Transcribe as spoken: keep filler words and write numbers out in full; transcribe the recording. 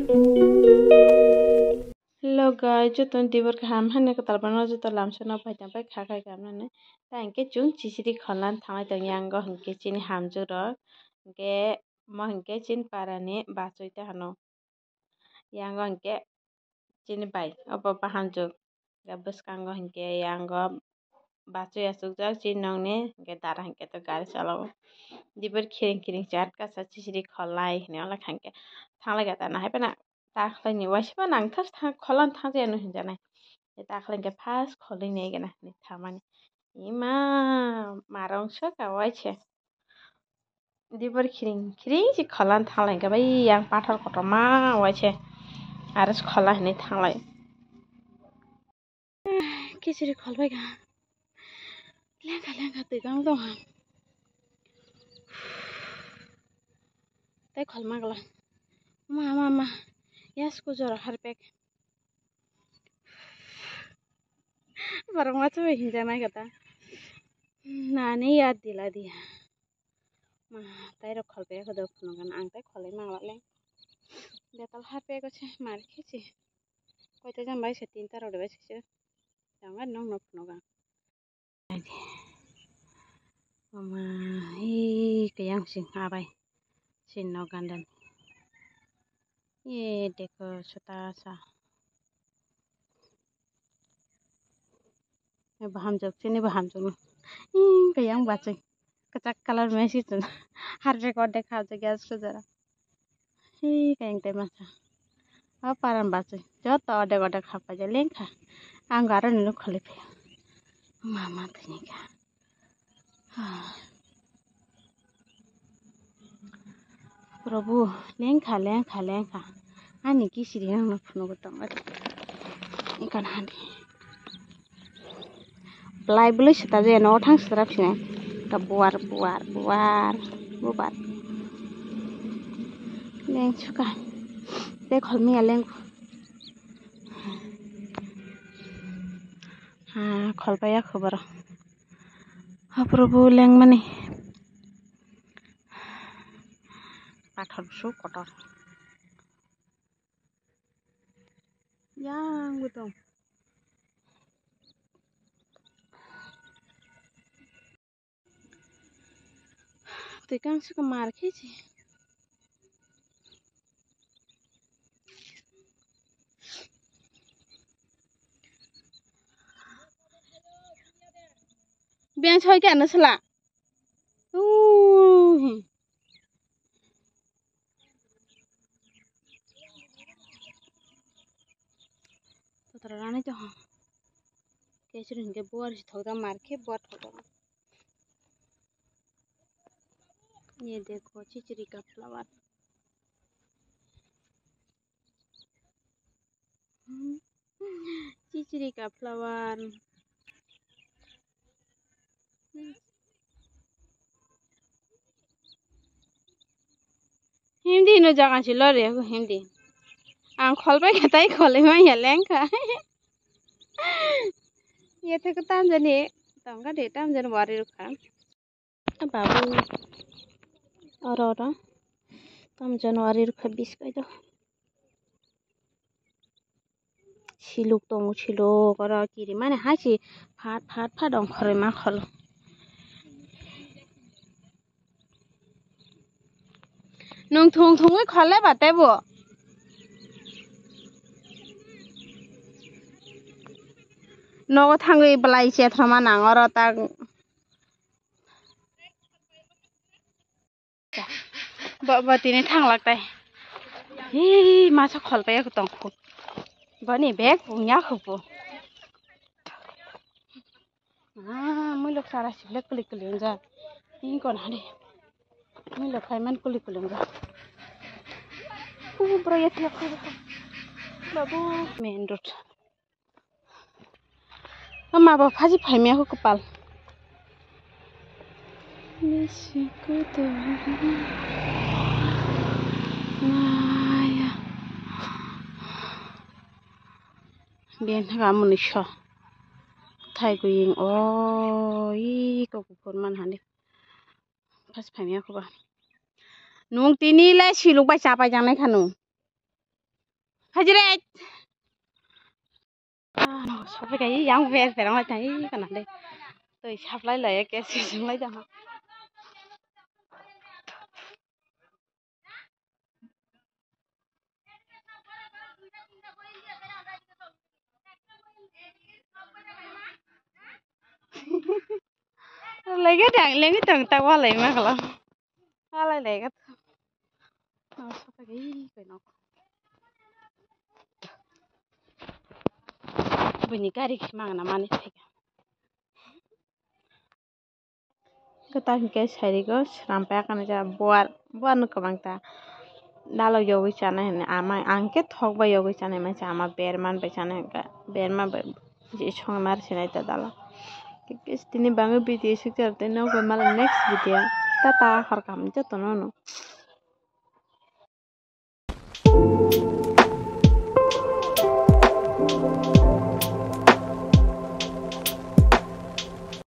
Hello guys, joto ni tibor kaham, hani kwtal bano joto lamsano pai tang pai kha khai kaham nani. Ta hinkhe chwng chichiri kholna thanglai tong yang go hinkhe chini hamjwk rok, hinkhe mo hinkhe chini para ni bachoi ta hano. Yang go hinkhe chini bai obo bahamjwk. Ga bwskango hinkhe yang go bachoi achukjak chini nokni, hinkhe dara hinkhe to gari chalao. Dibor khiring khiring chat kasa chichiri kholnai hinwi wngkha hinkhe thanglai gata nahai phano takhlai ni waisa phano nangthar thang kholna thangjakya hinwi hinjaknai. Takhlai hinkhe first kholwi nai gana hinwi thangmani. Ima marong soka waise. Dibor khiring khiring si kholna thanglai hinkhe bai yang pathor kotorma waise aro se kholna hinwi thanglai. Khichiri kholbaikha. Lengkha lengkha twi kang tongha. Tei kholma glak. Ma ma ma. Yasku jora harpek. Borok ma chwbai hinjaknai khe ta. Nani yad dila diya. Ma, tei rok kholpaya khe dok phunukgana, ang tei kholwi mangla le. Betal harpego se mar khe se. Koita jang bai se tinta rok de bai se se. Tangga nong no phunukga. Ama, ee, kayang sing abai. Sin no gandan. Ee, deko sota sa. Bahamjwk, chini bahamjwk no. Ee, kayang bachai. Kwchak colour mesi chwng. Harpek ordek hapjak ya sujara. Ee, kayang tei masa. O paran bachai. Joto ordek ordek hapai ja lengkha. Ang aro nini kholi phi. Mama tini ka. Prabhu, lengkha, lengkha, lengkha. Ani kisiri ang no phunukgo tong. Ikan hani. Blai blai sita je no thang sitra phine. Ka buar, buar, buar, bubar. Leng suka. Te kholmiya leng. Ha, kholpaya khobor. Ha, Prabhu, lengmani. Pathor su kotor. Yang betul. Twi kang se mar khe se. Beng soi khe ano sela. Uhi. Totra rani to. Kechiri hinkhe buar si thokda mar khe buar thokda. Ye dekho chichiri ka flower. Chichiri ka flower. Hindi no jaga si lori aku hindi. Ang kholbai khatai kholai ma ya lengkha. Ye thek tamjani tongka de tamjani wari rukha. Babu oro oro tam January rwkha biskai do. Siluk tongo, siluk oro kiri mani hai si phat phat phat ongkhorwi ma kholo. Nwng thung thungwi khole ba tebo. Nogo thangwi belai chethroma nang oro tak. Bo, bo tini thanglak tai. Hi, masa kholpai ya tong khu. Boni bag bunya khu bu. Ah, mui lok sara si lek kuli kuli unja. Ini kon hade. Mui lok kai man kuli kuli unja. Uh, bro ya thiak khu. Babu, main road. Ama bo phaji phaimya kho kwpal. Bisi kutung maya. Bini thaka amoni so. Thai kuying o, i kok kuphur man hani. Phaji phaimya kho ba. Nung tini le siluk bai chapai jangnai kha nung. Hajire. Ah, no, sopai kai yang ber ber ngai tai kana de. Toi saplai lai ke sing lai da. Lagi dang, lagi dang, tak walai ma kalau. Walai lagi. Bini gari mangna mani thai. Kwtal hwnkhe sairigo sram paiya kani ja buar, buar no kwbang ta dalok yogwi chanai hwnwi ama, ang khe thok bai yogwi chanai mansa ama berman bai chanai hwnkhe berma bai je songwi mar sinai ta dalok. Tini bangwi video sukjak tei nok bai mala next video. Tata, hor kaham jotono no.